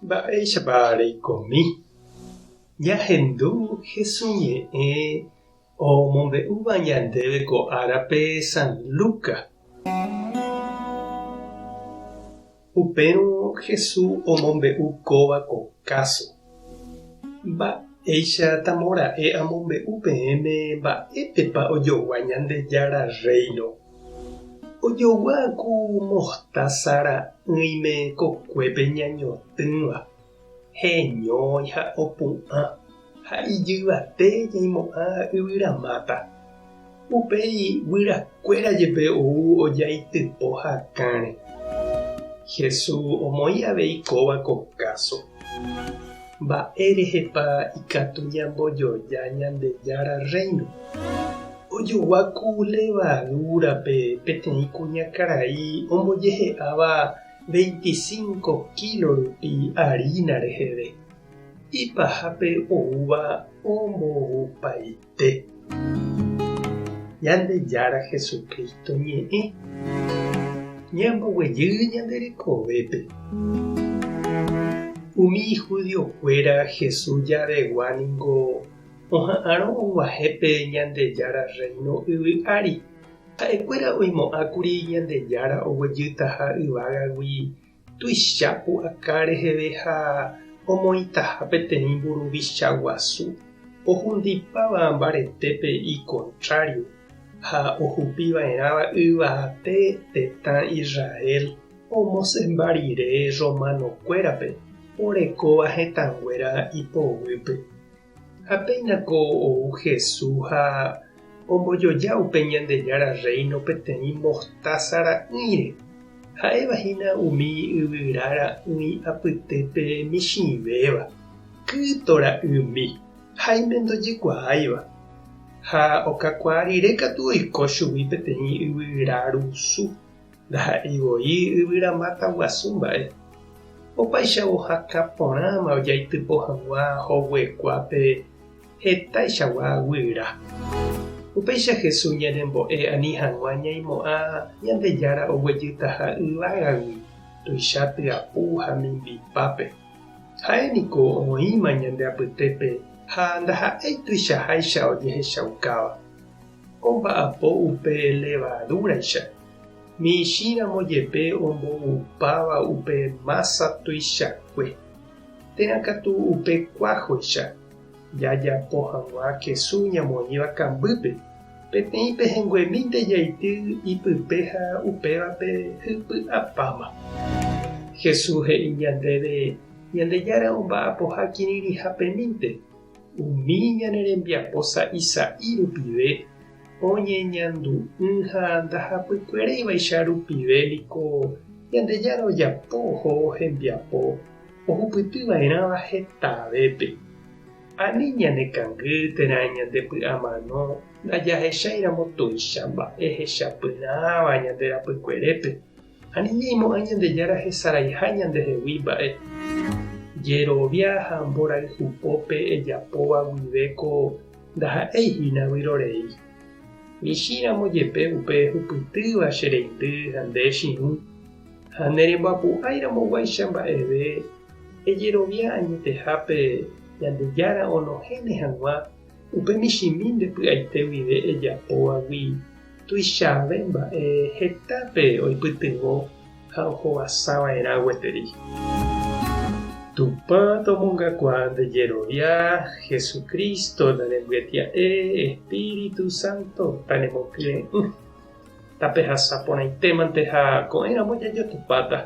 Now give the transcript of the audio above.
Mba'éichapa reikomi? Ñahendu Hesu ñe'ẽ omombe'úva ñandéve ko árape San Lucas. Upérõ Jesús omombe'u kóva ko káso. Mba'éicha tamora'e amombe'u peẽme mba'épepa ojogua Ñandejára Rréino? Ojogua ku mostása ra'ỹime kokuépe ñañotỹva, heñói ha opu'ã, ha ijyvate ñaimo'ã yvyramáta. Upéi guyrakuéra jepe ou ojaitypo hakãre. Jesús omoĩ avei kóva ko káso. Mba'e rehepa ikatu ñambojoja Ñandejára Rréino? Ojogua ku levadúrape peteĩ kuñakarai ombojehe'áva veinticinco kílo rupi arína reheve, ipahápe oúva ombovupaite. Ñandejára Jesucristo ñe'ẽ ñamboguejy ñande rekovépe. Umi judiokuéra Jesús javegua ningo oha'arõ og̃uahẽ pe Ñandejára Rréino yvy ári. Ha'ekuéra oimo'ãkuri Ñandejára oguejytaha yvágagui tuicha pu'aka reheve ha omoĩtaha peteĩ mburuvicha guasu ohundipáva mbaretépe ikontrário ha ohupi va'erãva yvate tetã Israel omosẽmba rire romanokuérape orekóva hetãnguéra ipoguýpe. Ha péina ko ou Jesús ha ombojoja upe Ñandejára Rréino peteĩ mostása ra'ỹire, ha'éva hína umi yvyra ra'ỹi apytépe michĩvéva, kýto ra'ymi, háime ndojekuaáiva. Ha okakuaa rire katu oiko chugui peteĩ yvyra rusu. Ndaha'éi voi yvyramáta guasu mba'e. Opáichavo hakã porãma ojaitypo hag̃ua hoguekuápe hetaichagua guyra. Upéicha Jesús ñanembo'e ani hag̃ua ñaimo'ã Ñandejára oguejytaha yvágagui tuicha tyapu ha mimbipápe. Ha'e niko oĩma ñande apytépe ha ndaha'éi tuichaháicha ojehechaukáva. Omba'apo upe levadúraicha, michĩramo jepe omboupáva upe mása tuichakue, térã katu upe kuájoicha, jajapo hag̃ua kesu ñamoĩva kambýpe, peteĩ pehẽnguemínte jaity ipype ha upévape hypy'apáma. Jesús he'i ñandéve Ñandejára omba'apoha kirirĩhapemínte. Umi ñane rembiapo sa'i sa'i rupive oñeñandu'ỹ ha ndahapykueréivaicha rupive niko Ñandejára ojapo ohóvo hembiapo ohupyty va'erãva hetavépe. Ani ñanekangy térã ñandepy'amano ndajahecháiramo tuicha mba'e hechapyrãva ñande rapykuerépe. Ani ñaimo'ã Ñandejára hesaraiha ñandehegui mba'e. Jerovia ha mborayhupópe ejapóva guive ko ndaha'éi hína vyrorei. Michĩramo jepe upe ehupytýva che reindy ha nde chirũ, ha neremboapu'áiramo guáicha mba'eve, ejerovia añetehápe Ñandejára onohẽne hag̃ua Upe michĩmi nde py'aite guive ejapóvagui tuichave mba'e hetápe oipytyvõ ha ohovasa va'erã gueteri. Tupã tomongakuaa nde jerovia, Jesucristo tarembyetia'e, Espíritu Santo tanemokyre'ỹ. Tapehasa porãitémante ha ko'ẽramo jajotopáta.